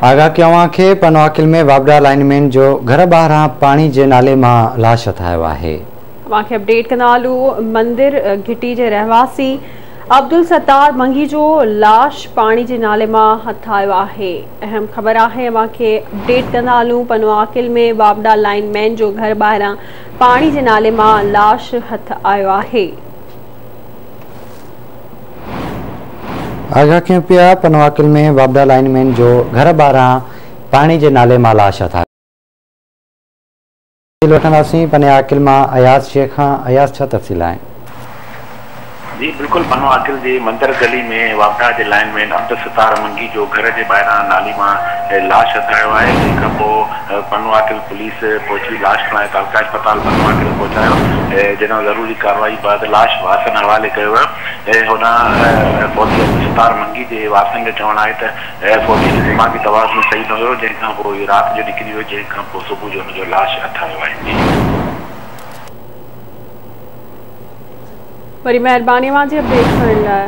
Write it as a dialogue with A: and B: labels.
A: آگاهه ڪيون اوهان کي پنوعاقل ۾ واپڊا لائن مين جو گهر ٻاهران پاڻي جي نالي مان لاش هٿ آيو آهي.
B: اوهان کي اپڊيٽ ڪندا هلون مندر گهٽي جي رهواسي عبدالستار منگي جو لاش پاڻي جي نالي مان هٿ آيو آهي. اهم خبر آهي اوهان کي اپڊيٽ ڪندا هلون پنوعاقل ۾ واپڊا لائن مين جو گهر ٻاهران پاڻي جي نالي مان لاش هٿ آيو آهي.
A: آگاهه ڪيون پيا پنوعاقل ۾ واپڊا لائن مين جو گهر ٻاهران پاڻي جي نالي مان لاش هٿ آيو. تفصيل وٺنداسين پني عاقل مان اياز شيخ کان، اياز ڇا تفصيل آهن؟
C: جي بلڪل پنوعاقل جي مندر گلي ۾ واپڊا جي لائن مين عبدالستار منگي جو گهر جي ٻاهران نالي مان لاش هٿ آيو آهي جنهن کان پوء پنوعاقل پوليس پهچي لاش کڻائي تعلقه اسپتال پنوعاقل پهچايو جتان ضروري ڪارروائي بعد لاش وارثن حوالي ڪيو ويو هوڏانهن فوتي عبدالستار منگي جي وارثن جو چوڻ آهي ته فوتي جو دماغي توازن صحيح نه هيو جنهن کان پوء اهو رات جو نڪري ويو جنهن کان پوء صبح جو هن جو لاش هٿ آيو آهي جي.
B: وڏي مهرباني اوهان جي اپڊيٽ ڪرڻ لاء.